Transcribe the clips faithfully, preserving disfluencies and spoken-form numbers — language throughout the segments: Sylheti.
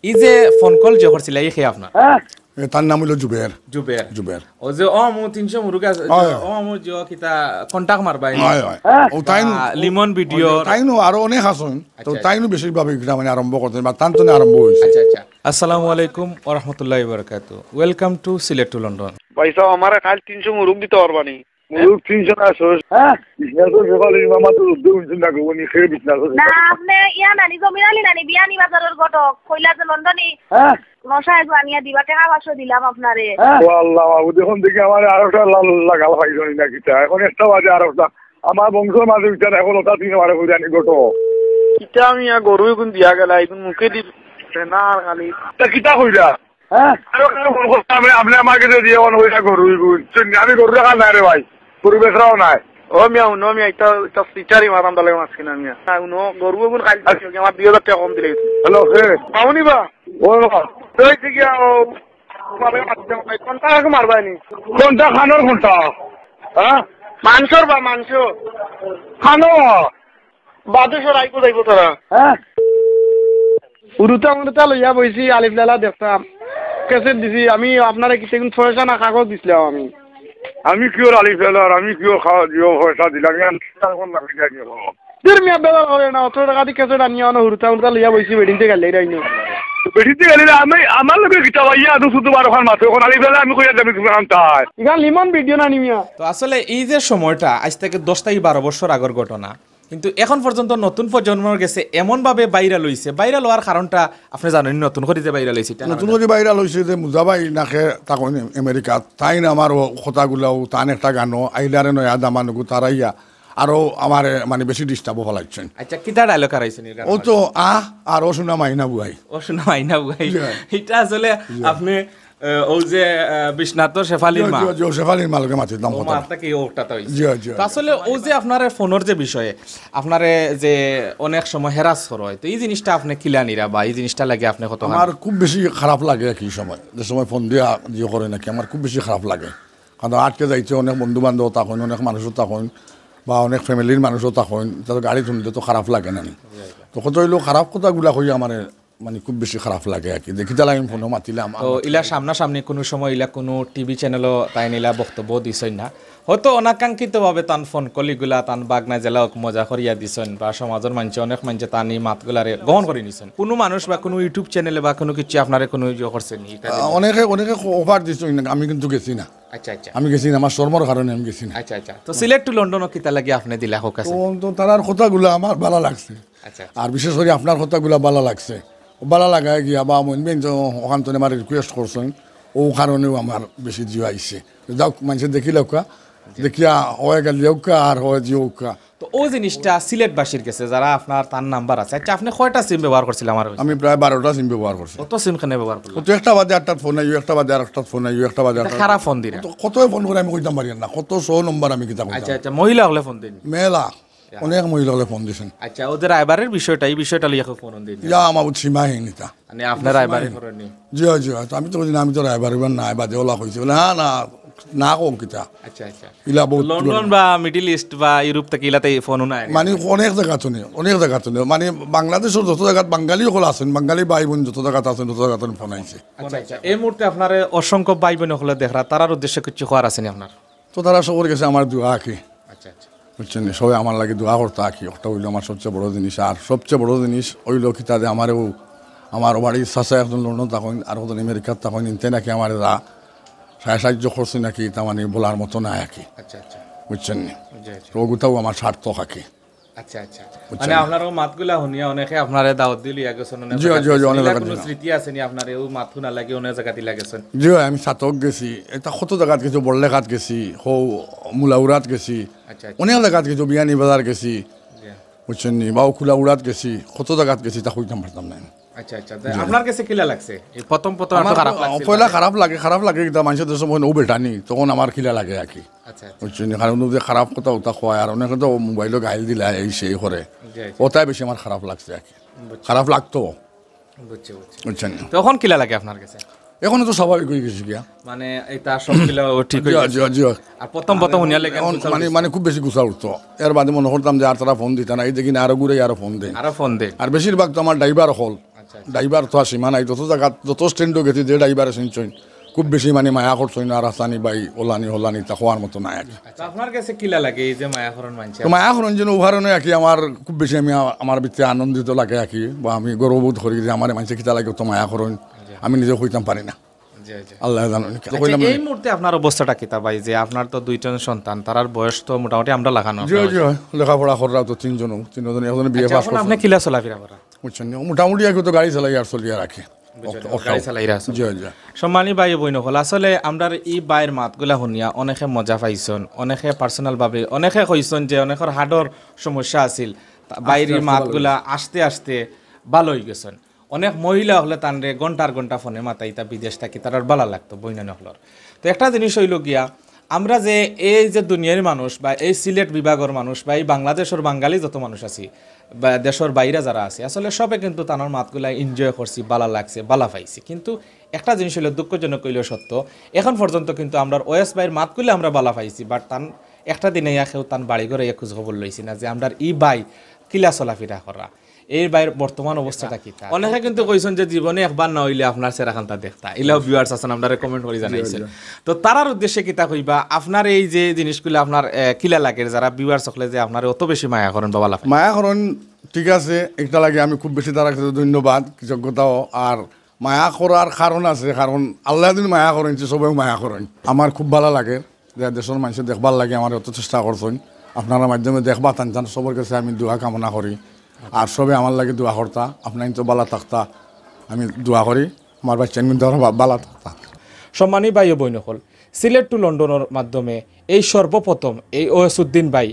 এই যে phone call যে করছিলা, এই কে আপনার? এ, তার নাম অইলো জুবের। জুবের। জুবের। ও যে ও আমু তিনশো মুরুগ আছে, হয়, ও আমু যে কিতা কন্টাক্ট মারবায় নি? হয়, হয়। ও তাইন লিমন ভিডিও। তাইনও আরো অনেক আছইন। তো আচ্ছা। তাইনও বেশিরভাগ গ্রামে আরম্ভ করছেন বা তান তো আরম্ভ হয়েছে। আচ্ছা, আচ্ছা। আসসালামু আলাইকুম ওয়া রাহমাতুল্লাহি ওয়া বারাকাতুহু। Welcome to Sylhet to London। ভাই সাহেব, আমারে কাইল তিনশো মুরুগ দিতা পারবা নি? মুরুগ তিনশো না ছয়শো। হ্যাঁ, বিশ্বনাথ শেফালির মামা তো রুদ্র উঠছেন না গো, উনি খেয়ে বিশ্বনাথ। না, আপনে ইয়া নানি, জমির আলী নানি, বিয়ানীবাজারর ঘটক, কইলা যে লন্ডনি। হ্যাঁ। নশায় জোয়ানিয়া দিবা, টেকা পাঁচশো দিলাম আপনারে। হ্যাঁ। ও আল্লাহ মাবুদ, এখন দেখি আমার আরোটা লাল লাগাল পাইছনি না কিতা, এখন একটা বাজে আরোটা। আমার বংশর মাঝে উঠছে না, এখন ওটা দিন আমার হইরানি ঘটক। কিতা আমি আর গরু এগুন দিয়া গেলা, এগুন মুখে দি না আর খালি। তা কিতা কইরা? হ্যাঁ? আরো কারো ফোন করতে আমি, আপনি আমার কাছে দিয়ে অন হইরা গরু এগুন। শুননি, আমি গরু রাখা নাই রে ভাই, গরু বেচরাও নাই। ও মিয়া, উনো মিয়া, এটা, এটা সিটারি মারাম তাহলে মাছ কিনা মিয়া। না, উনো গরু এগুন খালি আমার দুই হাজার টাকা কম দিলে। হ্যালো, হে। পাওনি বা? ও বাবা। ওই দিকে ও, মারে মারতে হবে। কোনটা আগে মারবানি? কোনটা খানোর কোনটা? হ্যাঁ? মাংসর বা মাংস? খানো। বাদে সরাই কোথায় কোথারা? হ্যাঁ? উরুতা উরুতা লইয়া বইছি, আলিফ লালা দেখতাম। ক্যাসেট দিছি, আমি আপনারে কিছু পয়সা না কাগজ দিছিলাম আমি। আমি কিওর আলিফ লালার, আমি কিওর খাওয়া দিও পয়সা দিলাম, আমি আর এখন না কইয়া দিও। দূর মিয়া, বেজাল করে না, অত টাকা দি ক্যাসেট আনিয়া অনো হুরুতা হুরুতা লইয়া বইছি, বেডিং তে গাইলে রাইনো। বেডিং তে গাইলে আমি, আমার লগে কিতা ভাইয়া, দু শুধু বারো খান মাত্র, এখন আলিফ লালা আমি কইয়া যাবি তুমি আনতায়। ইখান লিমন ভিডিও না নি মিয়া। তো আসলে এই যে সময়টা, আজ থেকে দশ থেকে বারো বছর আগর ঘটনা, কিন্তু এখন পর্যন্ত নতুন প্রজন্মর গেছে এমনভাবে ভাইরাল হইছে। ভাইরাল হওয়ার কারণটা আপনি জানেন, নতুন করে যে ভাইরাল হইছে, এটা নতুন করে ভাইরাল হইছে যে মুজাভাই নাকে তখন আমেরিকাত, তাইন আমার ও কথাগুলাও, তান একটা গানো, আইলারে নয়া দামানগু তারাইয়া, আরো আমার মানে বেশি ডিস্টার্বও ফেলাইছেন। আচ্ছা, কিতা ডায়লগ আর আইছেন এর গানো? ও তো আহ, আর ও শোনা মাইনা বুয়াই। ও শোনা মাইনা বুয়াই। জি। এটা আসলে আপনি, আহ, ও যে, আহ, বিশ্বনাথ শেফালির জি, মা। জি, জি, ও শেফালির মা লগে মাতিতাম ও কথা। মা থাকি ওটা তো হইছে। জি, জি। তো আসলে ও যে আপনার ফোনের যে বিষয়ে, আপনারে যে অনেক সময় হেরাস করা হয়, তো এই জিনিসটা আপনি কিলা নিরা বা এই জিনিসটা লাগে আপনি কত আমার খুব বেশি খারাপ লাগে একই সময়, যে সময় ফোন দিয়া জিও করে নাকি, আমার খুব বেশি খারাপ লাগে। কারণ আটকে যাইছে, অনেক বন্ধু বান্ধব তখন, অনেক মানুষও তখন, বা অনেক ফ্যামিলির মানুষও তখন, তাদের গাড়ি শুনতে তো খারাপ লাগে না নি। তো কত হইলেও খারাপ কথাগুলা কই আমার মানে খুব বেশি খারাপ লাগে আর কি। দেখি তাহলে আমি ফোনও মাতিলাম। তো ইলা সামনাসামনি কোনো সময় ইলা কোনো টিভি চ্যানেলও তাই নিলা বক্তব্য দিছইন না, হয়তো অনাকাঙ্ক্ষিতভাবে তান ফোন কলিগুলা তান বাগনা জেলা হোক মজা করিয়া দিছইন বা সমাজের মানষে, অনেক মানষে তান এই মাতগুলারে গ্রহণ করে নিছইন। কোনো মানুষ বা কোনো ইউটিউব চ্যানেলে বা কোনো কিছু আপনারে কোনো ইয়ে করছে নি? এটা আহ, অনেকে অনেকে অফার দিছইন, আমি কিন্তু গেছি না। আচ্ছা, আচ্ছা। আমি গেছি না, আমার শর্মর কারণে আমি গেছি না। আচ্ছা, আচ্ছা। তো সিলেট টু লন্ডনও কিতা লাগে আপনি দিলা হোক আছে? তো, তো তারার কথাগুলা আমার ভালো লাগছে। আচ্ছা, আচ্ছা। আর বিশেষ করে আপনার কথাগুলা ভালো লাগছে, ভালো লাগায় গিয়া বা মইন বেন যে ওখান থেকে আমার রিকোয়েস্ট করছেন, ও কারণেও আমার বেশি জিও আইছে। যাও, মানুষে দেখি লউকা, দেখিয়া হয় গেল যাউকা আর হয় জিওকা। তো ও জিনিসটা সিলেটবাসীর গেছে, যারা আপনার তার নাম্বার আছে। আচ্ছা, আপনি কয়টা সিম ব্যবহার করছিলেন আমার কাছে? আমি প্রায় বারোটা সিম ব্যবহার করছি। কত সিম খানে ব্যবহার করলেন? তো একটা বাদে আটটা ফোন আইও, একটা বাদে আর একটা ফোন আইও, একটা বাদে আর একটা। খারাপ ফোন দিরা। তো কত ফোন করে আমি কইতাম পারি না, কত শো নম্বর আমি কিতা আচ্ছা, কইতাম। আচ্ছা, মহিলা হলে ফোন দেন। মেলা, অনেক মহিলা হলে ফোন দিছেন। আচ্ছা, ওদের রায়বারের বিষয়টা, এই বিষয়টা লইয়া ফোন দিন। ইয়া আমার সীমাহীনতা। মানে আপনার রায়বারে করেনি। জি হয়, জি হয়। তো আমি তো কইছি না, আমি তো রায়বার হইবার না, বাদে ওলা কইছে। বলে, "হ্যাঁ, না, না কম কিতা।" আচ্ছা, আচ্ছা। ইলা বহুত লন্ডন বা মিডল ইস্ট বা ইউরোপ থেকে ইলাতে ফোনও নাই। মানে অনেক জায়গা তো নেই, অনেক জায়গা তো নেই। মানে বাংলাদেশর যত জায়গাত বাঙালি সকল আছেন, বাঙালি ভাই বোন যত জায়গাত আছেন, তত জায়গাত ফোন আইছে। আচ্ছা, আচ্ছা। এই মুহূর্তে আপনার অসংখ্য ভাই বোন হলে দেখরা, তারার উদ্দেশ্যে কিছু কওয়ার আছে নি আপনার? তো তারা সবর গেছে আমার দোয়া আকি। আচ্ছা, আচ্ছা। বুঝছেন নি? সবাই আমার লাগি দোয়া করতা আকি। ওটা হইলো আমার সবচেয়ে বড় জিনিস। আর সবচেয়ে বড় জিনিস হইলো কিতা দে আমারে ও, আমার বাড়ির চাচা একজন লন্ডন থাকইন, আর একজন আমেরিকাত থাকইন, ইনতে নাকি আমার এরা সাহায্য করছে নাকি, তা মানে বলার মতো না আকি। আচ্ছা, আচ্ছা। বুঝছেন নি? জি, জি। তো ওগুতাও আমার সার্থক আকি। আচ্ছা, আচ্ছা। বুঝছেন মানে না? আপনার ও মাতগুলা শুনিয়া অনেকে আপনারে দাওয়াত দিলি আগে শুনুন। জি, জি, জি, অনেক ইলা জায়গা কোনো দিলাম। স্মৃতি আছে নি আপনার ও মাত শুনা লাগে অনেক জায়গা দিলা গেছেন? জি, আমি সাতক গেছি, এটা কত জায়গাত গেছি, বড়লেখাত গেছি, হৌ মুলাউরাত গেছি, আচ্ছা, আচ্ছা। অনেক জায়গাত গেছি, বিয়ানীবাজার গেছি, জি। বুঝছেন নি? বা খুলাউরাত গেছি, কত জায়গাত গেছি, তা কইতাম পারতাম না। আচ্ছা, আচ্ছা। তা আপনার কাছে কিলা লাগছে? এই প্রথম প্রথম আমার একটু খারাপ লাগছে? পয়লা খারাপ লাগে, খারাপ লাগে কিতা মানুষের দেশে মনে ও বেটা নি, তখন আমার কিলা লাগে আর কি। আচ্ছা, আচ্ছা। বুঝছেন নি? কারণ ওদের খারাপ কথা উতা কয়, আর অনেকে তো মোবাইলও গাইল দিলা, এই সেই করে। জি, জি। ওটাই বেশি আমার খারাপ লাগছে আর কি। খারাপ লাগতো, বুঝছি, বুঝছি। বুঝছেন নি? তখন কিলা লাগে আপনার কাছে? এখন তো স্বাভাবিক হয়ে গেছে গিয়া। মানে এটা সবগুলা ঠিক হয়ে জি, গেছে? জি, জি। আর প্রথম প্রথম শুনিয়া লাগে এখন মানে, মানে খুব বেশি গুছা উঠতো। এর বাদে মনে করতাম যে আর তারা ফোন দিতা না, এই দেখি না আরো ঘুরে আরো ফোন দেয়। আরো ফোন দে। আর বেশিরভাগ তো আমার ড্রাইভার হল। আচ্ছা। ড্রাইভার তো আর সীমা নাই, যত জাগাত, যত স্ট্যান্ডও গেছি, যে ড্রাইভারে চিনছইন, খুব বেশি মানে মায়া করছইন, আর আসানি ভাই, ওলানি, হলানি, তা কওয়ার মতো নাই আর কি। তো আপনার কাছে কিলা লাগে এই যে মায়া করইন মানষে? তো মায়া করইন যেন উদাহরণে আর কি, আমার খুব বেশি আমি আ-, আমার ভিতরে আনন্দিত লাগে আর কি, বা আমি গর্ববোধ করি যে আমার মানষে কিতা লাগে, তো মায়া করইন, আমি নিজেও কইতাম পারি না। জি, জি। আল্লাহ জানেন। আচ্ছা, এই মুহূর্তে আপনার অবস্থাটা কিতা ভাই, যে আপনার তো দুইজন সন্তান, তারার বয়স তো মোটামুটি আমরা লাখানো? জি, জি, লেখাপড়া কররা তো তিনজন, তিনজন, একজন বিএ আচ্ছা, পাস এখন করছে। আপনি কিলা চলাফেরা করা? বুঝছেন নি? মোটামুটি একটু তো গাড়ি চালাই আর চলিয়া রাখি। গাড়ি চালাইরা আছেন। জি, জি। সম্মানী ভাই ও বইন অকল, আসলে আমরার ই ভাইর মাতগুলা হুনিয়া অনেকে মজা পাইছইন, অনেকে পার্সোনাল ভাবে অনেকে কইছইন যে অনেকর হার্টর সমস্যা আছিল, তা ভাইর ই মাতগুলা আস্তে আস্তে ভালা অই গেছইন। অনেক মহিলা অকলে তানরে ঘন্টার ঘন্টা ফোনে মাতাইতা বিদেশ থাকি, তারার ভালা লাগতো বইনাইন অকলর। তো একটা জিনিস অইলো গিয়া, আমরা যে এই যে দুনিয়ার মানুষ বা এই সিলেট বিভাগর মানুষ বা এই বাংলাদেশর বাঙালি যত মানুষ আছি বা দেশর বাইরে যারা আছি, আসলে সবে কিন্তু তানর মাতগুলা এনজয় করছি, ভালা লাগছে, ভালা পাইছি। কিন্তু একটা জিনিস অইলো, দুঃখজনক অইলেও সত্য, এখন পর্যন্ত কিন্তু আমরার ওয়েস ভাইর মাতগুলা আমরা ভালা পাইছি, বাট তান একটা দিনে ইয়া কেউ তান বাড়ি ঘরে ইয়া খোঁজ খবর লইছি না যে আমরার ই ভাই কিলা চলাফিরা করা, এই ভাইর বর্তমান অবস্থাটা কিতা। অনেকে কিন্তু কইছইন যে জীবনে একবার না অইলে আপনার চেহারাখানতা দেখতা, ইলাও ভিউয়ার্স আছইন, আমরারে কমেন্ট করি জানাইছইন। তো তারার উদ্দেশ্যে কিতা কইবা, আপনার এই যে জিনিসগুলা আপনার, এ, কিলা লাগে, যারা ভিউয়ার্স অকলে যে আপনারে অত বেশি মায়া করইন বা ভালা পাইন? মায়া করইন, ঠিক আছে, একটা লাগে আমি খুব বেশি তারারে ধন্যবাদ, কৃতজ্ঞতাও। আর মায়া করার কারণ আছে, কারণ আল্লায় যদি মায়া করইন, তে সবেউ মায়া করইন। আমার খুব ভালা লাগে যে দেশর মানষে দেখবার লাগি আমারে অত চেষ্টা করছইন, আপনারার মাধ্যমে দেখবা তান তান সবর কাছে আমি দোয়া কামনা করি। আর সবে আমার লাগি দোয়া করতা, আপনাইন তো ভালা থাকতা, আমি দোয়া করি আমার বাচ্চাইন কিন্তু আরো ভা-, ভালা থাকতা। সম্মানী ভাই ও বইন অকল, সিলেট টু লন্ডনর মাধ্যমে এই সর্বপ্রথম এই ওয়েসুদ্দিন ভাই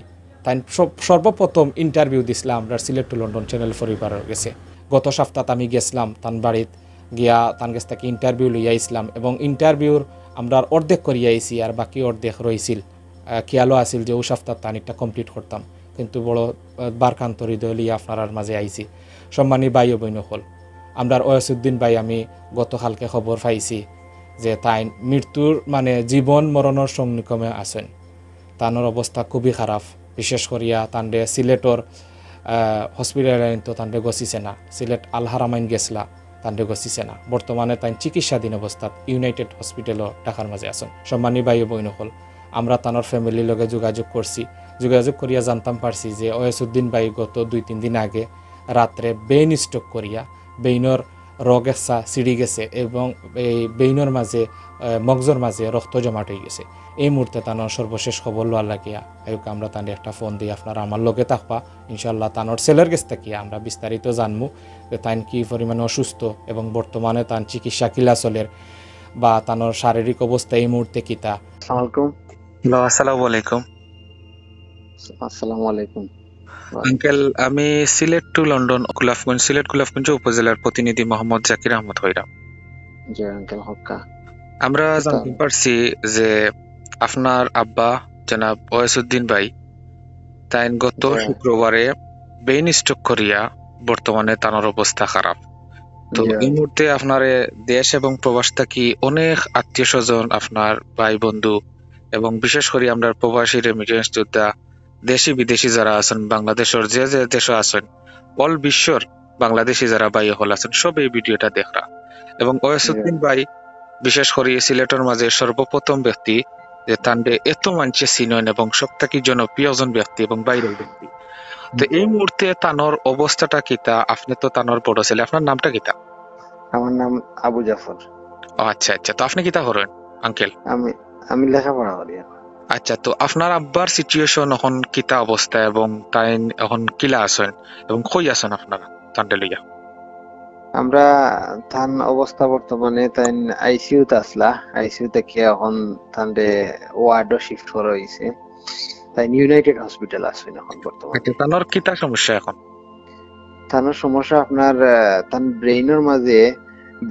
তাইন সব-, সর্বপ্রথম ইন্টারভিউ দিছলা আমরার সিলেট টু লন্ডন চ্যানেল পরিবারর গেছে। গত সপ্তাহত আমি গেছলাম তান বাড়িত, গিয়া তান গেছ থাকি ইন্টারভিউ লইয়া আইছলাম এবং ইন্টারভিউর আমরার অর্ধেক করিয়া আইছি, আর বাকি অর্ধেক রইছিল। আহ, খিয়ালও আছিল যে অউ সপ্তাহত তান একটা কমপ্লিট করতাম, কিন্তু বড়, আহ, ভারাক্রান্ত হৃদয় লইয়া আপনারার মাঝে আইছি। সম্মানী ভাই ও বইন অকল, আমরার ওয়েসুদ্দিন ভাই, আমি গতকালকে খবর পাইছি যে তাইন মৃত্যুর, মানে, জীবন মরণর সংগ্রামে আছইন। তানর অবস্থা খুবই খারাপ, বিশেষ করিয়া তানরে সিলেটর, আহ, হসপিটালে আনতো, তানরে গছিছে না। সিলেট আল হারামাইন গেছলা, তানরে গছিছে না। বর্তমানে তাইন চিকিৎসাধীন অবস্থাত ইউনাইটেড হসপিটালো ঢাকার মাঝে আছইন। সম্মানী ভাই ও বইন অকল, আমরা তানর ফ্যামিলির লগে যোগাযোগ করছি, যোগাযোগ করিয়া জানতাম পারছি যে ওয়েসুদ্দিন ভাই গত দুই তিন দিন আগে রাত্রে ব্রেইন স্ট্রোক করিয়া ব্রেইনর রগ একটা ছিড়ি গেছে এবং এই ব্রেইনর মাঝে, আহ, মগজর মাঝে রক্ত জমাট অই গেছে। এই মুহূর্তে তানর সর্বশেষ খবর লওয়ার লাগিয়া আউক্কা আমরা তানরে একটা ফোন দেই, আপনারা আমার লগে থাকবা। ইনশাআল্লাহ তানর ছেলের গেছ থাকি আমরা বিস্তারিত জানমু যে তাইন কি পরিমাণে অসুস্থ এবং বর্তমানে তান চিকিৎসা কিলা চলের বা তানর শারীরিক অবস্থা এই মুহূর্তে কিতা। আসসালামু আলাইকুম। হ্যালো, আসসালামু আলাইকুম। আসসালামু আলাইকুম। আঙ্কেল, আমি সিলেট টু লন্ডন গোলাপগঞ্জ, সিলেট গোলাপগঞ্জ উপজেলার প্রতিনিধি মোহাম্মদ জাকির আহমদ কইরাম। জি আঙ্কেল, হক্কা। আমরা জানতে পারছি যে আপনার আব্বা জনাব ওয়েসুদ্দিন ভাই তাইন গত শুক্রবারে ব্রেইন স্ট্রোক করিয়া বর্তমানে তানর অবস্থা খারাপ। তো এই মুহূর্তে আপনারে দেশ এবং প্রবাস থাকি অনেক আত্মীয় স্বজন, আপনার ভাই বন্ধু এবং বিশেষ করি আমরার প্রবাসী রেমিটেন্স যোদ্ধা, দেশি বিদেশি যারা আছইন, বাংলাদেশর যে যে দেশো আছইন, অল বিশ্বর বাংলাদেশি যারা ভাই অকল আছইন, সব এই ভিডিওটা দেখরা। এবং ওয়েসুদ্দিন ভাই বিশেষ করি সিলেটর মাঝে সর্বপ্রথম ব্যক্তি যে তানরে এত মানষে চিনইন এবং সব থাকি জনপ্রিয় একজন ব্যক্তি এবং ভাইরাল ব্যক্তি। তো এই মুহূর্তে তানর অবস্থাটা কিতা? আপনে তো তানর বড় ছেলে, আপনার নামটা কিতা? আমার নাম আবু জাফর। ও আচ্ছা আচ্ছা, তো আপনে কিতা করইন আঙ্কেল? আমি আমি লেখাপড়া করি এখন। আচ্ছা, তো আপনার আব্বার সিচুয়েশন এখন কিতা অবস্থা এবং তাইন এখন কিলা আছইন এবং কই আছইন আপনারা তানরে লইয়া? আমরা তান অবস্থা বর্তমানে তাইন আইসিইউ তে আছলা, আইসিইউ থাকি এখন তানরে ওয়ার্ডো শিফট করা অইছে। তাইন ইউনাইটেড হসপিটাল আছইন এখন বর্তমানে। আচ্ছা, তানর কিতা সমস্যা এখন? তানর সমস্যা আপনার, আহ, তান ব্রেইনর মাঝে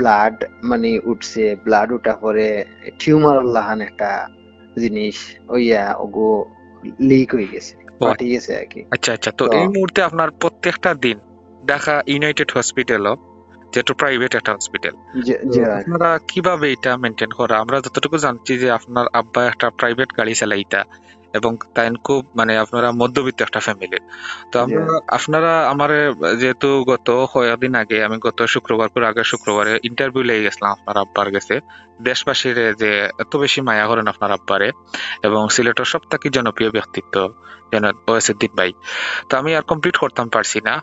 ব্লাড মানে উঠছে, ব্লাড উঠা পরে টিউমার লাখান একটা জিনিস অইয়া ওগু লিক অই গেছে, ফাটি গেছে আর কি। আচ্ছা আচ্ছা, তো এই মুহূর্তে আপনার প্রত্যেকটা দিন ঢাকা ইউনাইটেড হসপিটাল, যেহেতু প্রাইভেট একটা হসপিটাল, আপনারা কিভাবে এটা মেইনটেইন করা? আমরা যতটুকু জানছি যে আপনার আব্বা একটা প্রাইভেট গাড়ি চালাইতা, এবং তাইন খুব, মানে, আপনারা মধ্যবিত্ত একটা ফ্যামিলির। তো আমরা, আপনারা আমারে, যেহেতু গত কয়েকদিন আগে, আমি গত শুক্রবার, পুরো আগের শুক্রবারে ইন্টারভিউ লেগে গেছিলাম আপনার আব্বার গেছে, দেশবাসীরে যে এত বেশি মায়া করেন আপনার আব্বারে, এবং সিলেটর সব থাকি জনপ্রিয় ব্যক্তিত্ব জনাব ওয়েসুদ্দিন ভাই। তো আমি আর কমপ্লিট করতাম পারছি না।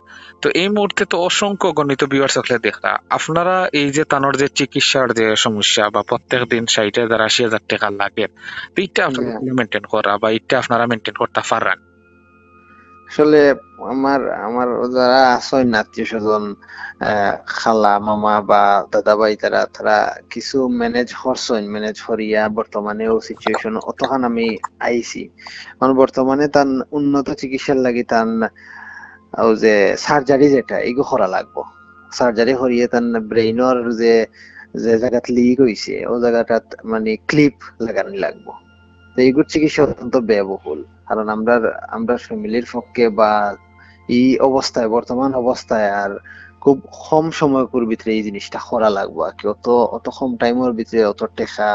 তো এই মুহূর্তে তো অসংখ্য গণিত ভিউয়ার্স সকলে দেখরা, আপনারা এই যে তানর যে চিকিৎসার যে সমস্যা বা প্রত্যেক দিন ষাট হাজার, আশি হাজার টাকা লাগে, তো ইটা আপনারা মেনটেন করা বা ইটা আপনারা মেনটেন করতে পাররা? আসলে আমার, আমার যারা আছইন আত্মীয় স্বজন, আহ, খালা, মামা বা দাদা ভাই, তারা, তারা কিছু ম্যানেজ করছইন, ম্যানেজ করিয়া বর্তমানে ও সিচুয়েশন অতখান আমি আইছি। কারণ বর্তমানে তান উন্নত চিকিৎসার লাগি তান ও যে সার্জারি যেটা, এগু করা লাগবো। সার্জারি করিয়ে তান ব্রেইনর যে, যে জায়গাত লিক হইছে, ও জায়গাটাত মানে ক্লিপ লাগানি লাগবো। তো এইগুর চিকিৎসা অত্যন্ত ব্যয়বহুল, কারণ আমরার, আমরার ফ্যামিলির পক্ষে বা এই অবস্থায়, বর্তমান অবস্থায় আর খুব কম সময়কুর ভিতরে এই জিনিসটা করা লাগবো আর কি। অত, অত কম টাইমর ভিতরে অত টেকা,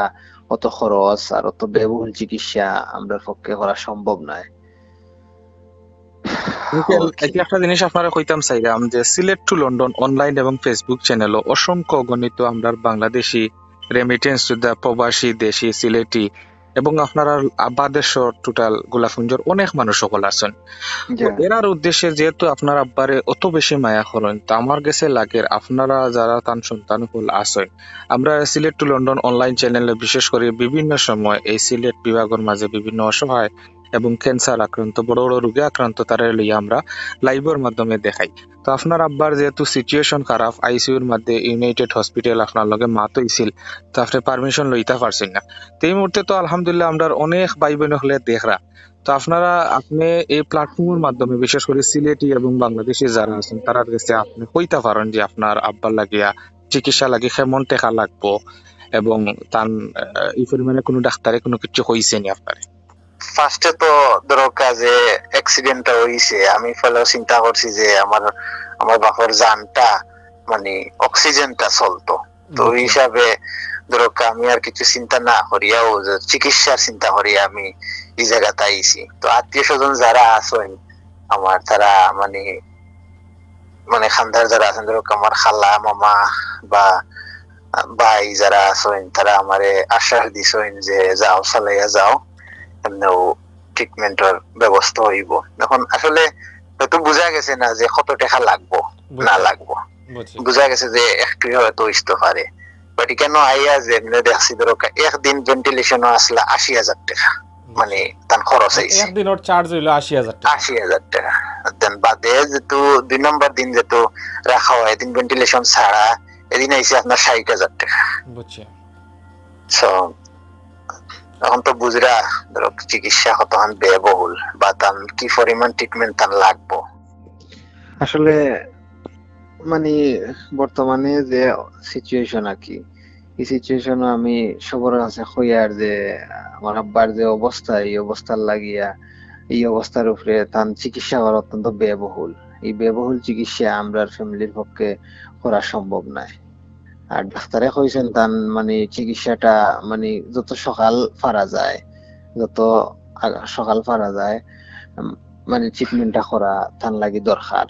অত খরচ আর অত ব্যয়বহুল চিকিৎসা আমরার পক্ষে করা সম্ভব নয়। Uncle, OK। এটা একটা জিনিস আপনারে কইতাম চাইরাম যে সিলেট টু লন্ডন অনলাইন এবং Facebook চ্যানেলও অসংখ্য গণিত আমরার বাংলাদেশি রেমিটেন্স যোদ্ধা, প্রবাসী, দেশি, সিলেটি এবং আপনারার আব্বা দেশর টোটাল গোলাপগঞ্জর অনেক মানুষ সকল আছইন। তো জি। এরার উদ্দেশ্যে যেহেতু আপনার আব্বারে অত বেশি মায়া করেন, তো আমার গেছে লাগের আপনারা যারা তান সন্তান সকল আছইন, আমরা সিলেট টু লন্ডন অনলাইন চ্যানেলে বিশেষ করে বিভিন্ন সময় এই সিলেট বিভাগর মাঝে বিভিন্ন অসহায় এবং ক্যান্সার আক্রান্ত, বড় বড় রোগে আক্রান্ত, তারা লইয়া আমরা লাইভর মাধ্যমে দেখাই। তো আপনার আব্বার যেহেতু সিচুয়েশন খারাপ, আইসিইউর মধ্যে ইউনাইটেড হসপিটাল আপনার লগে মাত হইছিল, তো আপনি পারমিশন লইতা পারছেন না। তো এই মুহূর্তে তো আলহামদুলিল্লাহ আমরার অনেক ভাই বোন হলে দেখরা। তো আপনারা, আপনি এই প্ল্যাটফর্মের মাধ্যমে বিশেষ করে সিলেটি এবং বাংলাদেশি যারা আছেন, তারার গেছে আপনি কইতা পারেন যে আপনার আব্বার লাগিয়া চিকিৎসা লাগি কেমন টেকা লাগবো এবং তান, আহ, এই পরিমাণে কোনো ডাক্তারে কোনো কিছু কইছে নি আপনারে? ফার্স্টে তো ধরো কাজে অ্যাক্সিডেন্টটা হইছে, আমি পয়লা চিন্তা করছি যে আমার, আমার বাপর জানটা মানে অক্সিজেনটা চলতো। তো ওই বুঝছি। হিসাবে ধরো আমি আর কিছু চিন্তা না করিয়াও যে চিকিৎসার চিন্তা করিয়া আমি এই জায়গাতে আইছি। তো আত্মীয় স্বজন যারা আছেন আমার, তারা মানে, মানে খান্দার যারা আছেন, ধরো আমার খালা, মামা বা ভাই যারা আছেন, তারা আমারে আশ্বাস দিছেন যে যাও, চালাইয়া যাও, এমনিও ট্রিটমেন্টর ব্যবস্থা হইব। এখন আসলে হয়তো বুঝা গেছে না যে কত টাকা লাগবো, না বুঝছি। লাগবো। বুঝছি। বুঝা গেছে যে একটু হয়তো হইতে পারে, বাট এখানে আইয়া যে এমনি দেখছি ধরো একদিন ভেন্টিলেশনও আসলে আশি হাজার টাকা, বুঝছি। মানে তান খরচ আইছে। একদিনর চার্জ হইলো আশি হাজার টাকা। আশি হাজার টাকা। দেন বাদে যেহেতু দুই নম্বর দিন যেহেতু রাখা হয়, এদিন ভেন্টিলেশন ছাড়া, এদিন আইছে আপনার ষাট হাজার টাকা। বুঝছি। So, এখন তো বুঝরা, ধরো চিকিৎসা কতখান ব্যয়বহুল বা তান কি পরিমাণ ট্রিটমেন্ট তান লাগবো। আসলে মানে বর্তমানে যে সিচুয়েশন আর কি, এই সিচুয়েশনে আমি সবার কাছে কইয়ার যে আমার আব্বার যে অবস্থা, এই অবস্থার লাগিয়া, এই অবস্থার উপরে তান চিকিৎসা করা অত্যন্ত ব্যয়বহুল। এই ব্যয়বহুল চিকিৎসা আমরার ফ্যামিলির পক্ষে করা সম্ভব নয়। আর ডাক্তারে কইছেন তান মানে চিকিৎসাটা মানে যত সকাল পারা যায়, যত আগ-, সকাল পারা যায়, উম, মানে ট্রিটমেন্টটা করা তান লাগি দরকার।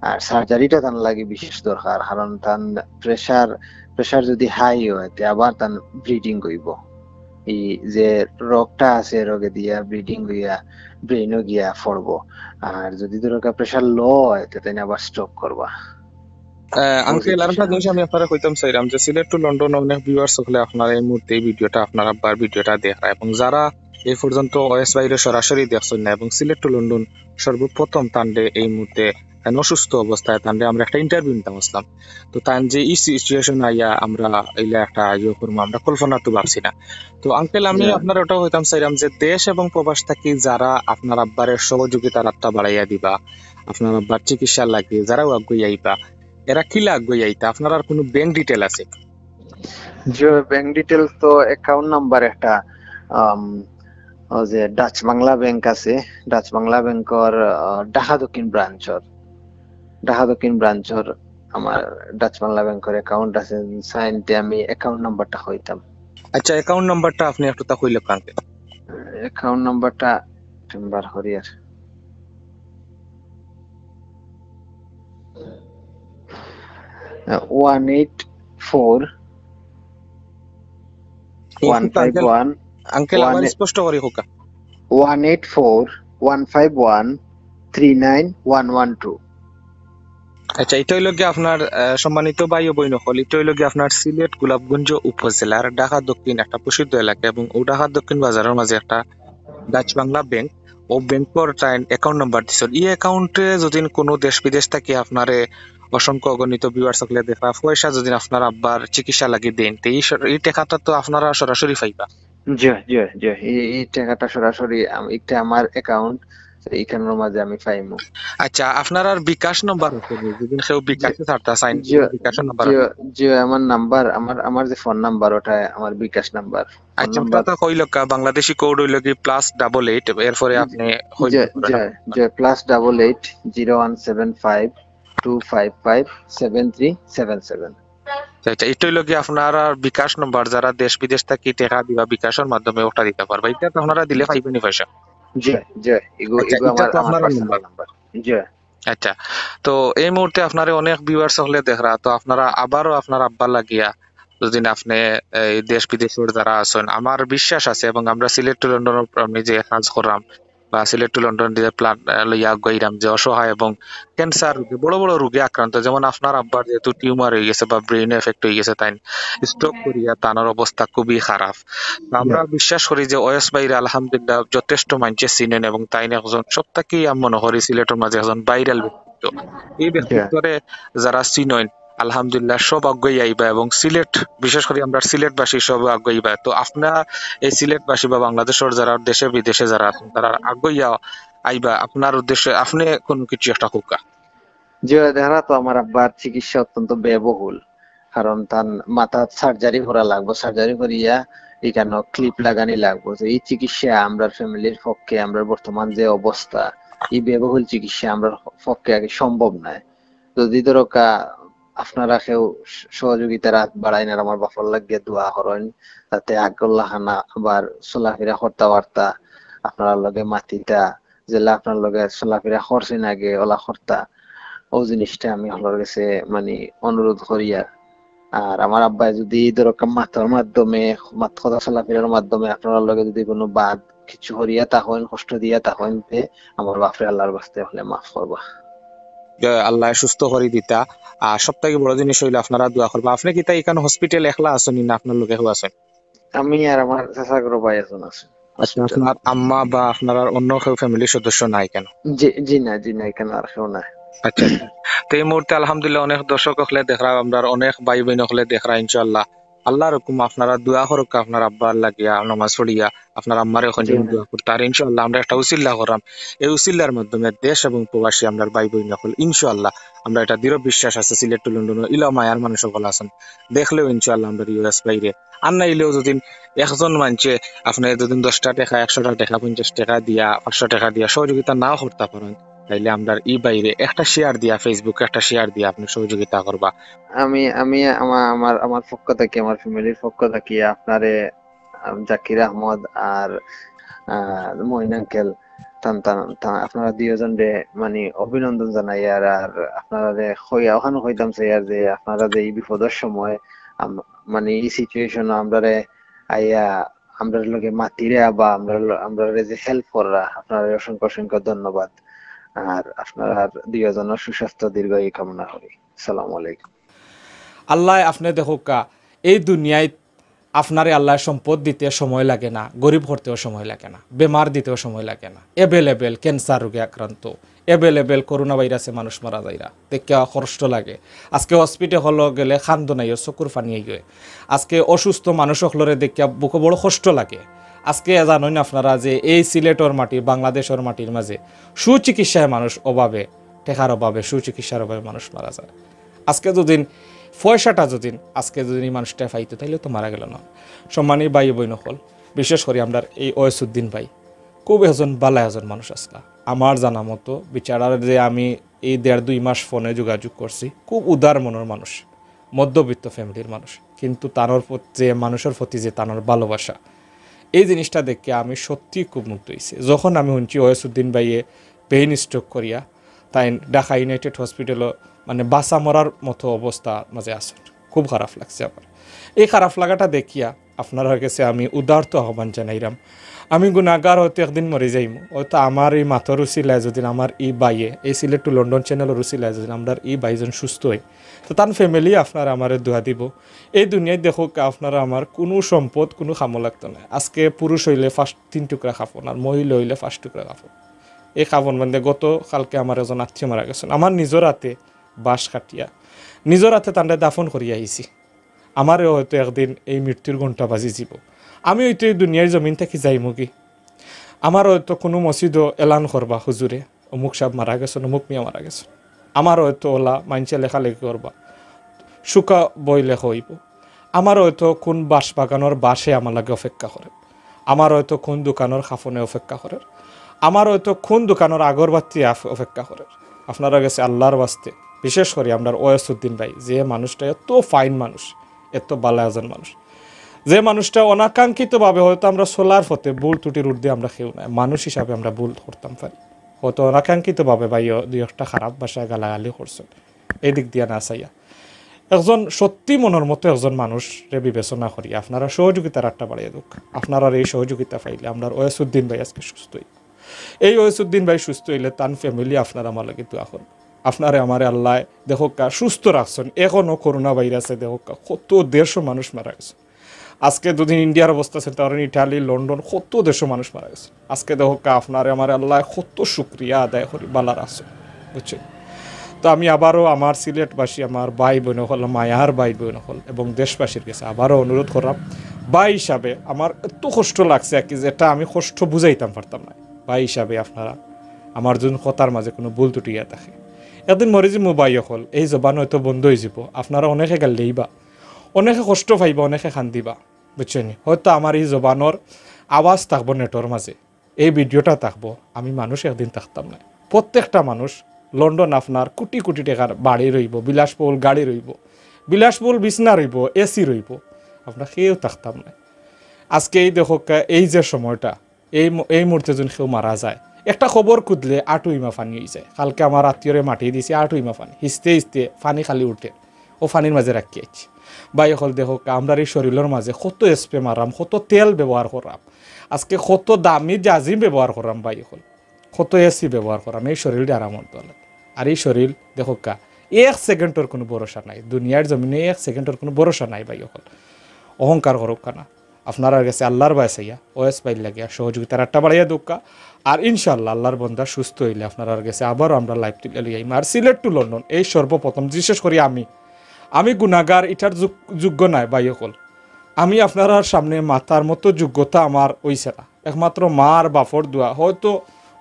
আর সার্জারিটা তান লাগি বিশেষ দরকার, কারণ তান প্রেশার, প্রেশার যদি হাই হয়, তে আবার তান ব্লিডিং হইব। এই যে রোগটা আছে, রোগে দিয়া ব্লিডিং হইয়া ব্রেইনও গিয়া পড়বো। আর যদি ধরো প্রেশার লো হয়, তে তাই আবার স্ট্রোক করবা। আহ, আঙ্কেল, আরেকটা জিনিস আমি আপনারে কইতাম চাইরাম যে সিলেট টু লন্ডন অনেক ভিউয়ার্স সকলে আপনারা এই মুহূর্তে এই ভিডিওটা, আপনার আব্বার ভিডিওটা দেখরা, এবং যারা এই পর্যন্ত ওয়েস ভাইরে সরাসরি দেখছেন না এবং সিলেট টু লন্ডন সর্বপ্রথম তানরে এই মুহূর্তে তান অসুস্থ অবস্থায় তানরে আমরা একটা ইন্টারভিউ নিতাম আসলাম। তো তান যে এই সিচুয়েশন আইয়া আমরা এইলা একটা ইয়ে করবো, আমরা কল্পনা তো ভাবছি না। তো আঙ্কেল, আমি জি। আপনারে ওটা কইতাম চাইরাম যে দেশ এবং প্রবাস থাকি যারা আপনার আব্বারে সহযোগিতার হাতটা বাড়াইয়া দিবা, আপনার আব্বার চিকিৎসা লাগে, যারাও আগুই আইবা, এরা কিলা আগুই আইতা? আপনার আর কোনো ব্যাংক ডিটেল আছে? জি, ব্যাংক ডিটেল তো অ্যাকাউন্ট নাম্বার একটা, আম, ওই যে ডাচ বাংলা ব্যাংক আছে, ডাচ বাংলা ব্যাংকর, আহ, ঢাকা দক্ষিণ ব্রাঞ্চর, ঢাকা দক্ষিণ ব্রাঞ্চর আমার ডাচ বাংলা ব্যাংকর অ্যাকাউন্ট আছে। সাইনতে আমি অ্যাকাউন্ট নাম্বারটা কইতাম। আচ্ছা, অ্যাকাউন্ট নাম্বারটা আপনি একটু তা কইলে কাকে? অ্যাকাউন্ট নাম্বারটা নাম্বার হরিয়ার। One eight four one five one. Uncle, আবার ওয়ান স্পষ্ট করি কউক্কা। One eight four one five one three nine one one two. আচ্ছা, ইটা অইলো গিয়া আপনার, আহ, সম্মানিত ভাই ও বইন অকল, ইটা অইলো গিয়া আপনার সিলেট গোলাপগঞ্জ উপজেলার ঢাকা দক্ষিণ একটা প্রসিদ্ধ এলাকা, এবং অউ ঢাকা দক্ষিণ বাজারর মাঝে একটা ডাচ বাংলা ব্যাংক, অউ ব্যাংকর তাইন অ্যাকাউন্ট নাম্বার দিছইন। ই অ্যাকাউন্টে যুদি কুনু দেশ বিদেশ থাকি আপনারে অসংখ্য অগণিত ভিউয়ার্স অকলে দেখরা, পয়সা যুদি আপনার আব্বার চিকিৎসা লাগি দেইন, তে ই স-, ই টেকাটা তো আপনারা সরাসরি পাইবা। জি, জি, জি। ই, ই টেকাটা সরাসরি আম-, ইটা আমার অ্যাকাউন্ট, ইখানর মাঝে আমি পাইমু। আচ্ছা, আপনারার বিকাশ নাম্বার আছে নি? যুদি কেউ বিকাশে ছাড়তা চাইন, জি, বিকাশর নাম্বার জি, আছে? জি, আমার নাম্বার, আমার, আমার যে ফোন নাম্বার, ওটা আমার বিকাশ নাম্বার। ফোন আচ্ছা, নাম্বার। ওটা তো কইলকা, বাংলাদেশি কোড অইলো কি প্লাস ডাবল এইট, এরপরে জি, আপনি জি, কইলকা। জি, জি, plus double eight zero one seven five two five five seven three seven seven. আচ্ছা, আচ্ছা, ইটা অইলো কি আপনারার বিকাশ নাম্বার, যারা দেশ বিদেশ থাকি টেকা দিবা বিকাশর মাধ্যমে ওটা দিতা পারবা। ইটা তো আপনারা দিলে পাইবা নি পয়সা? জি, জি, ইগু, আচ্ছা, ইগু ইটা আমার, তো আমার আপনারার পার্সোনাল নাম্বার। নাম্বার। জি। আচ্ছা, তো এই মুহূর্তে আপনারে অনেক ভিউয়ার্স অকলে দেখরা, তো আপনারা আবারও আপনার আব্বার লাগিয়া যুদি আপনি এই দেশ বিদেশর যারা আছইন, আমার বিশ্বাস আছে এবং আমরা সিলেট to লন্ডনর আমি যে কাজ কররাম, বা সিলেট to লন্ডন যে প্ল্যান, আহ, লইয়া আগুয়াইরাম, যে অসহায় এবং ক্যান্সার রোগে, বড় বড় রোগে আক্রান্ত, যেমন আপনার আব্বার যেহেতু টিউমার অইগেছে বা ব্রেইন এফেক্ট অইগেছে, তাইন স্ট্রোক করিয়া তানর অবস্থা খুবই খারাপ। তো আমরা জি। বিশ্বাস করি যে ওয়েস ভাইরে আলহামদুলিল্লাহ যথেষ্ট মানষে চিনইন এবং তাইন একজন সব থাকি আমি মনে করি সিলেটর মাঝে একজন ভাইরাল ব্যক্তিত্ব। এই জি। ব্যক্তিত্বরে যারা চিনইন, আলহামদুলিল্লাহ, সব আগুয়াই আইবা এবং সিলেট, বিশেষ করি আমরা সিলেটবাসী সব আগুয়াই আইবা। তো আপনার এই সিলেটবাসী বা বাংলাদেশর যারা দেশে বিদেশে যারা আছইন, তারা আগুয়াই আইবা, আপনার উদ্দেশ্যে আপনি কুনু কিছু একটা কউক্কা। জি, দেখরা তো আমার আব্বার চিকিৎসা অত্যন্ত ব্যয়বহুল, কারণ তান মাথাত সার্জারি করা লাগবো, সার্জারি করিয়া ইখানো ক্লিপ লাগানি লাগবো। তো এই চিকিৎসা আমরার ফ্যামিলির পক্ষে, আমরার বর্তমান যে অবস্থা, এই ব্যয়বহুল চিকিৎসা আমরার পক্ষে আগে সম্ভব নায়। যুদি ধরউক্কা আপনারা কেউ স-, সহযোগিতার আত বাড়াইন আর আমার বাফর লাগিয়া দোয়া করইন, যাতে আগর লাখান আবার চলাফিরা করতা পারতা, আপনারার লগে মাতিতা, যেলা আপনার লগে চলাফিরা করছইন আগে, ওলা করতা। অউ জিনিসটা আমি হকলর গেছে মানি অনুরোধ করিয়ার। আর আমার আব্বায় যুদি ধরউক্কা মাতর মাধ্যমে, মাত কথা চলাফিরার মাধ্যমে আপনারার লগে যুদি কুনু বাদ কিছু করিয়া থাকইন, কষ্ট দিয়া থাকইন, তে আমার বাফরে আল্লার ওয়াস্তে হকলে মাফ করবা। জি, আল্লায় সুস্থ করি দিতা। আর সব থাকি বড় জিনিস অইলো আপনারা দোয়া করবা। আপনি কিতা ইখান হসপিটাল একলা আছইন নি, না আপনার লগে কেউ আছইন? আমি আর আমার চাচার ঘরর ভাই একজন আছে। আচ্ছা, আপনার আম্মা বা আপনার আর অন্য কেউ ফ্যামিলির সদস্য নাই কেন? জি, জি না, জি না, ইখান আর কেউ নাই। আচ্ছা, আচ্ছা। তো এই মুহূর্তে আলহামদুলিল্লাহ অনেক দর্শক অকলে দেখরা, আমরার অনেক ভাই বইন অকলে দেখরা, ইনশাআল্লাহ আল্লার হুকুম আপনারা দোয়া করউক্কা, আপনার আব্বার লাগিয়া নামাজ পড়িয়া আপনার আম্মারে অখন জি। দোয়া করতা। আর ইনশাআল্লাহ আমরা একটা উসিল্লা কররাম, এই উসিল্লার মাধ্যমে দেশ এবং প্রবাসী আমরার ভাই বইন অকল ইনশাআল্লাহ আমরা এটা দৃঢ় বিশ্বাস আছে সিলেট to লন্ডন ইলা মায়ার মানুষ অকল আছইন, দেখলেও ইনশাআল্লাহ আমরা ইউএস ভাইরে আর না অইলেও যুদি একজন মানষে আপনে যুদি দশটা টেকা, একশোটা টেকা, পঞ্চাশ টেকা দিয়া, পাঁচশো টেকা দিয়া সহযোগিতা নাও করতা পারইন, তাইলে আমরার ই ভাইরে একটা শেয়ার দিয়া, Facebook-এ একটা শেয়ার দিয়া আপনে সহযোগিতা করবা। আমি, আমি আমার, আমার, আমার পক্ষ থাকি, আমার ফ্যামিলির পক্ষ থাকি আপনারে, আম, জাকির আহমদ আর, আহ, মঈন আঙ্কেল, তান, তান, তান, আপনারা দুইওজনরে মানি অভিনন্দন জানাইয়ার, আর আপনারারে কইয়া, অখান কইতাম চাইয়ার যে আপনারা যে ই বিপদর সময় আম-, মানি ই সিচুয়েশনো আমরারে আইয়া আমরার লগে মাতিরা বা আমরার ল-, আমরারে যে হেল্প কররা, আপনারারে অসংখ্য অসংখ্য ধন্যবাদ। আর আপনারার দুইওজনর সুস্বাস্থ্য দীর্ঘায়ু কামনা করি। আসসালামু আলাইকুম। আল্লায় আপনে দেখউক্কা, এই দুনিয়াত আপনারে আল্লায় সম্পদ দিতে সময় লাগে না, গরিব করতেও সময় লাগে না, বেমার দিতেও সময় লাগে না। Available ক্যান্সার রোগে আক্রান্ত, available করোনা ভাইরাসে মানুষ মারা যাইরা, দেখিয়া কষ্ট লাগে। আজকে হসপিটালো গেলে কান্দন আইয়, চকুর পানি আইয়। আজকে অসুস্থ মানুষ অকলরে দেখিয়া বুকো বড় কষ্ট লাগে। আজকে জানইন আপনারা যে এই সিলেটর মাটি, বাংলাদেশর মাটির মাঝে সুচিকিৎসায় মানুষ অভাবে, টেকার অভাবে, সুচিকিৎসার অভাবে মানুষ মারা যায়। আজকে যুদি পয়সাটা যুদি আজকে যুদি ই মানুষটা পাইতো, তাইলে তো মারা গেলো না। সম্মানী ভাই বইন অকল, বিশেষ করি আমরার এই ওয়েসুদ্দিন ভাই খুব একজন ভালা একজন মানুষ আছলা। আমার জানা মতো বেচারার যে আমি এই দেড় দুই মাস ফোনে যোগাযোগ করছি, খুব উদার মনর মানুষ, মধ্যবিত্ত ফ্যামিলির মানুষ, কিন্তু তানর প্রত-, যে মানুষর প্রতি যে তানর ভালোবাসা, এই জিনিসটা দেখিয়া আমি সত্যি খুব মুগ্ধ অইছি। যখন আমি হুনছি ওয়েসুদ্দিন ভাইয়ে ব্রেইন স্ট্রোক করিয়া তাইন ঢাকা ইউনাইটেড হসপিটালো মানে বাঁচা মরার মতো অবস্থার মাঝে আছইন, খুব খারাপ লাগছে আমার। এই খারাপ লাগাটা দেখিয়া আপনারার গেছে আমি উদারত আহ্বান জানাইরাম। আমি গুনাগার, হয়তো একদিন মরি যাইমু, হয়তো আমার ই মাতর উছিলায় যদি আমার ই ভাইয়ে, এই সিলেট টু লন্ডন চ্যানেলর উছিলায় যদি আমরার ই ভাইজন সুস্থ অইন, তো তান ফ্যামিলি আপনারা আমারে দোয়া দিবো। এই দুনিয়াত দেখউক্কা, আপনারা আমার কুনু সম্পদ কুনু কামো লাগতো নায়। আজকে পুরুষ অইলে পাঁচ, তিন টুকরা কাফন, আর মহিলা অইলে পাঁচ টুকরা কাফন। এই কাফন বান্ধে গত কালকে আমার একজন আত্মীয় মারা গেছইন, আমার নিজর আতে বাঁশ কাটিয়া, নিজর আতে তানরে দাফন করিয়া আইছি। আমারও হয়তো একদিন এই মৃত্যুর ঘন্টা বাজি যিবো। আমি হয়তো এই দুনিয়ার জমিন থাকি যাইমুগি। আমারও হয়তো কুনু মসজিদো এলান করবা হুজুরে, অমুক সাব মারা গেছইন, অমুক মিয়া মারা গেছইন। আমারও হয়তো অলা মাইনষে লেখালেখি করবা, শুকা বই লেখা অইবো। আমারও হয়তো কুন বাঁশ বাগানর বাঁশে আমার লাগি অপেক্ষা করের। আমারও হয়তো কুন দোকানর কাফনে অপেক্ষা করের। আমারও হয়তো কুন দোকানর আগরবাতি আফ-, অপেক্ষা করের। আপনারার গেছে আল্লার ওয়াস্তে, বিশেষ করি আমরার ওয়েসুদ্দিন ভাই, যে মানুষটা এত ফাইন মানুষ, এত ভালা একজন মানুষ, যে মানুষটা অনাকাঙ্ক্ষিতভাবে হয়তো আমরা চলার পথে ভুল ত্রুটি রুট দিয়া আমরা কেউ নায়, মানুষ হিসাবে আমরা ভুল করতাম পারি, হয়তো অনাকাঙ্ক্ষিতভাবে ভাইও দুই একটা খারাপ ভাষায় গালাগালি করছইন, এই দিক দিয়া না চাইয়া একজন সত্যি মনর মতো একজন মানুষরে বিবেচনা করি আপনারা সহযোগিতার আটটা বাড়াইয়া দেউক্কা। আপনারার এই সহযোগিতা পাইলে আমরার ওয়েসুদ্দিন ভাই আজকে সুস্থ অইবো। এই ওয়েসুদ্দিন ভাই সুস্থ অইলে তান ফ্যামিলি আপনারা আমার লাগি দোয়া করবা। আপনারে আমারে আল্লায় দেখউক্কা সুস্থ রাখছইন। এখনো করোনা ভাইরাসে দেখউক্কা কত দেশো মানুষ মারা গেছে। আজকে দুদিন ইন্ডিয়ার অবস্থা চিন্তা করেন, ইটালি, লন্ডন, কত দেশো মানুষ মারা গেছে। আজকে দেখউক্কা আপনারে আমারে আল্লায় কত শুকরিয়া আদায় করি, ভালা রাখছইন, বুঝছইন? তো আমি আবারও আমার সিলেটবাসী, আমার ভাই বইন অকল, মায়ার ভাই বইন অকল এবং দেশবাসীর গেছে আবারও অনুরোধ কররাম, ভাই হিসাবে আমার এত কষ্ট লাগছে আর কি, যেটা আমি কষ্ট বুঝাইতাম পারতাম নায়। ভাই হিসাবে আপনারা আমার যদি কথার মাঝে কুনু ভুল ত্রুটি অইয়া থাকে, একদিন মরি যিমু ভাই অকল, এই জবান হয়তো বন্ধ অইযিবো, আপনারা অনেকে গাইল্লাইবা, অনেকে কষ্ট পাইবা, অনেকে কান্দিবা, বুঝছইন নি? হয়তো আমার ই জবানর আওয়াজ থাকবো নেটর মাঝে, এই ভিডিওটা থাকবো, আমি মানুষ একদিন থাকতাম নায়। প্রত্যেকটা মানুষ, লন্ডন আপনার কোটি কোটি টেকার বাড়ি রইবো, বিলাসবহুল গাড়ি রইবো, বিলাসবহুল বিছনা রইবো, এসি রইবো, আমরা কেউ থাকতাম নায়। আজকে এই দেখউক্কা, এই যে সময়টা, এই মু-, এই মুহূর্তে যুদি কেউ মারা যায়, একটা কবর খুদলে আটু ইমা পানি অইযায়। কালকে আমার আত্মীয়রে মাটি দিছি, আটু ইমা পানি, হিজতে হিজতে পানি খালি উঠে, অউ পানির মাঝে রাখি আইছি। ভাই অকল দেখউক্কা, আমরার এই শরীলর মাঝে কত স্প্রে মাররাম, কত তেল ব্যবহার কররাম, আজকে কত দামি জাজিম ব্যবহার কররাম ভাই অকল, কত এসি ব্যবহার কররাম এই শরীলটা আরামর দলে। আর এই শরীল দেখউক্কা, এক সেকেন্ডর কুনু ভরসা নাই, দুনিয়ার জমিনে এক সেকেন্ডর কুনু ভরসা নাই ভাই অকল। অহংকার করউক্কা না, আপনারার গেছে আল্লার বায় চাইয়া ওয়েস ভাইর লাগিয়া সহযোগিতার আটটা বাড়াইয়া দেউক্কা। আর ইনশাআল্লাহ আল্লার বন্দা সুস্থ অইলে আপনারার গেছে আবারও আমরা live তুলিয়া লই আইমু। আর সিলেট to লন্ডন এই সর্বপ্রথম, বিশেষ করি আমি, আমি গুনাগার, ইটার যোগ-, যোগ্য নায় ভাই অকল। আমি আপনারার সামনে মাতার মতো যোগ্যতা আমার অইছে না, একমাত্র মার বাপর দোয়া। হয়তো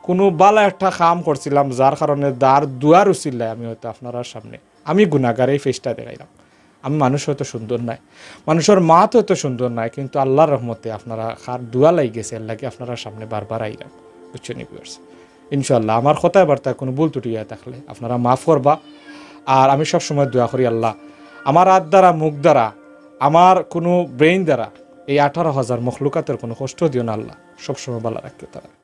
কুনু ভালা একটা কাম করছিলাম, যার কারণে তার দোয়ার উছিলায় আমি হয়তো আপনারার সামনে, আমি গুনাগার, এই ফেসটা দেখাইলাম। আমি মানুষ হয়তো সুন্দর নায়, মানুষর মাত হয়তো সুন্দর নায়, কিন্তু আল্লার রহমতে আপনারা কার দোয়া লাগি গেছে, এর লাগি আপনারার সামনে বারবার আইলাম, বুঝছইন নি viewers? ইনশাআল্লাহ আমার কথাবার্তায় কুনু ভুল ত্রুটি অইয়া থাকলে আপনারা মাফ করবা। আর আমি সবসময় দোয়া করি আল্লাহ আমার আত দ্বারা, মুখ দ্বারা, আমার কুনু ব্রেইন দ্বারা এই আঠারো হাজার মখলুকাতর কুনু কষ্ট দিও না আল্লাহ, সবসময় ভালা রাখিও তারারে।